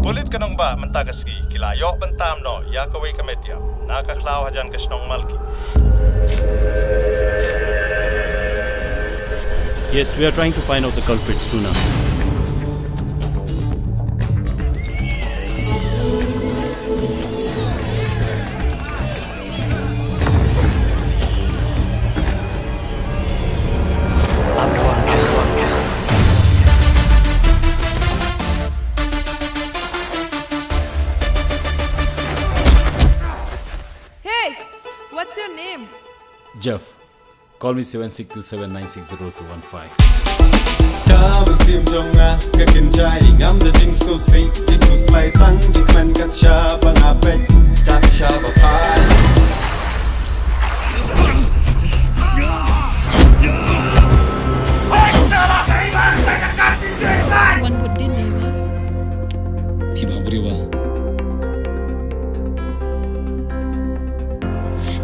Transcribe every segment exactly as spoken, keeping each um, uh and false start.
Pulit ka nongbah mynta ka sngi ki la ïoh ban tam noh ïa kawei ka met ïap na ka khlaw hajan ka shnong Malki. Yes, we are trying to find out the culprit, Suna. Hey, what's your name? Jeff. Call me seven six two seven nine six zero two one five. Ka mynsiem jong nga ka kynjai, ngam da jingsngewsih, jingkhuslai tang jingkmen kat shaba nga peit, kat shaba phai. Wan bud din dei ma. Phi ba briew ba.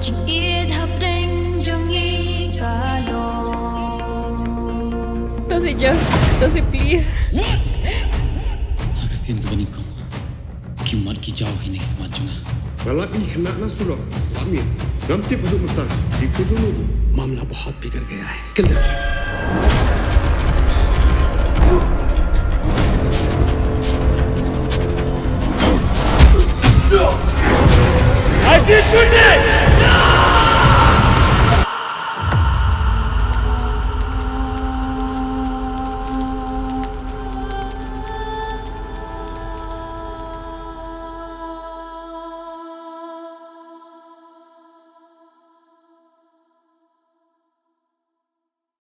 Jingïeit hapdeng jong ngi ka long. To si Jeff, to si please. Ha ka sien kaba nyngkong, ki mat ki jaw hi na ki khmat jong nga. Nga lap ïa ki khynnah na surok, lap ïa. Ngam tip haduh mynta ki kudum. मामला बहुत बिगड़ गया है। Kill them.